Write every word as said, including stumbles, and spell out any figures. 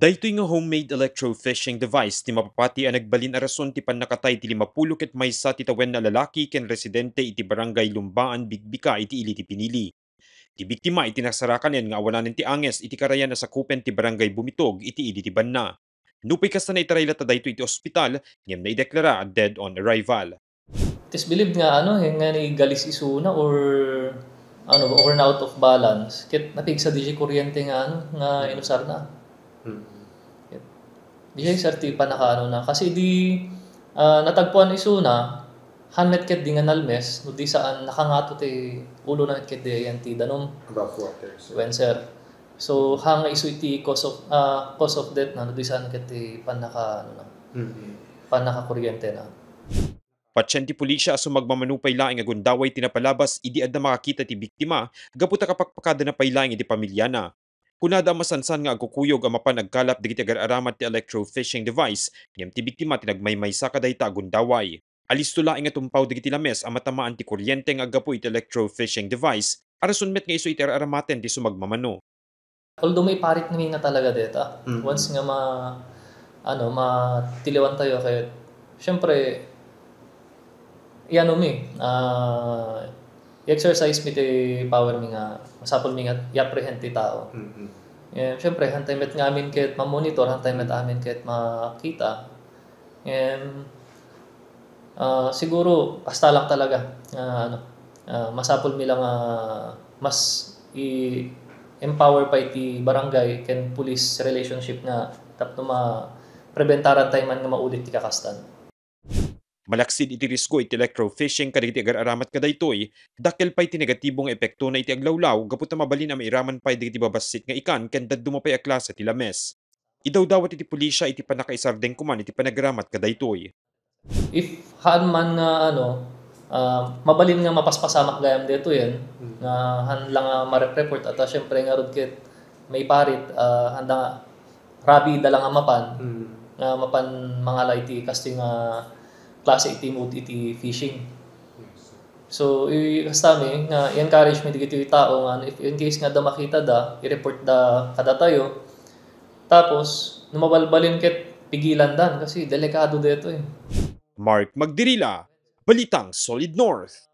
Daytoy nga homemade electrofishing device ti mapapati a nagbalin a rason ti pannakatay ti limapulo ket maysa ti tawen a lalaki ken residente iti Barangay Lumbaan, Bigbika iti ili ti pinili. Ti biktima iti nasarakanen nga awananen ti anges iti karayan a sakupen ti Barangay Bumitog iti ili ti banna. Nupay kasta, naitaraylatta daytoy iti ospital ngem naideklara a dead on arrival. It is believed nga, ano, eh, nga ni galis isuna or, ano, or na out of balance. Ket napigsa di kuryente nga, ano, nga inusarna. Hmm. Ket di siya, sir, ti pannakaano na. Kasi di, ah, natagpuan isuna, han met ket di nga nalmes, no di saan nakangato ti ulo na ket di ayan ti danum. Rough waters. Wen, sir. So, han nga isu iti cause of, ah, cause of death na, no di saan ket ti pannaka, ano na, Mm. pannakakuryente na. Patien ti pulisya a sumagmamano pay laeng a gundaway ti napalabas idi adda makakita ti biktima gapu ta kapakpakadana pay laeng iti pamiliana. Kunada a masansan nga agkukuyog a mapan agkalap dagiti agar-aramat ti electrofishing device, ngem ti biktima ti nagmaymaysa kadayta a gundaway. Alisto laeng nga tumpaw dagiti lames a matamaan ti kuryente nga aggapu iti electrofishing device, a rason met nga isu iti ar-aramaten ti sumagmamano. Although maiparitmi nga talaga deta, Mm. once nga ma-, ano, matiliwan tayo, kaya, syempre, iano mi, ah, i-exercise mi ti power mi nga masapul mi nga i-apprehend ti tao. Mm-mm. Eh, syempre, han tayo met nga amin ket ma-monitor, han tayo met amin ket makita. Em, ah, siguro, kasta lang talaga nga, ano, ah, masapul mi lang nga mas i-empower pa iti barangay ken police relationship nga tapno ma-preventaran tayo man nga maulit ti kakastan. Malaksid iti riesgo iti electrofishing kadagiti agar-aramat kadaytoy, dakkel pay ti negatibo nga epektona iti aglawlaw gapu ta mabalin a mairaman pay dagiti babassit nga ikan ken dadduma pay a klase ti lames. Idawdawat iti pulisya iti pannakaisardeng koman iti panagaramat kadaytoy. If haan man nga, ano, ah, mabalin nga mapaspasamak gayam daytoyen, Mm. nga haan lang nga marep-report, at, ah, syempre ngarud ket maiparit, ah, haan da nga rabi da lang nga mapan, Mm. nga mapan mangala iti kastoy nga klase iti mood iti fishing. Yes. So, i-, kasta mi nga i-encourage mi dagiti tao nga if in case nga adda makita da, i-report da kadatayo. Tapos, no mabalbalin ket pigilan dan kasi delikado daytoy. Mark Magdirila, Balitang Solid North.